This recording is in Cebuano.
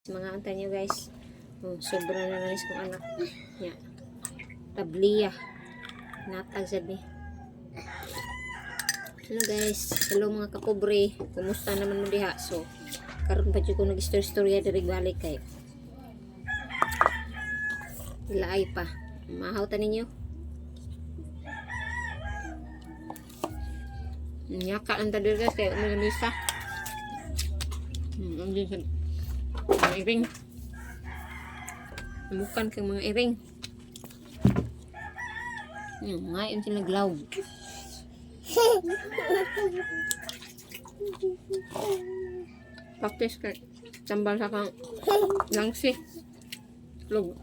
Mga unta niyo, guys. Oh, sobra na nanis kong anak. Nya. Tabliya. Natag sad ni. Hello guys, hello mga kapobre. Kumusta naman mo diha? So, karon pa jud ko nag-istorya-istorya diri balik kay ilaay pa. Mahaw ta ninyo. Nyaka lang ta diri, guys, kay umilamisa. Ang din sa mga iring. Mukan kang mga iring. Ngayon sila glawg. Practice kay tambal sa kang langsi. Lug.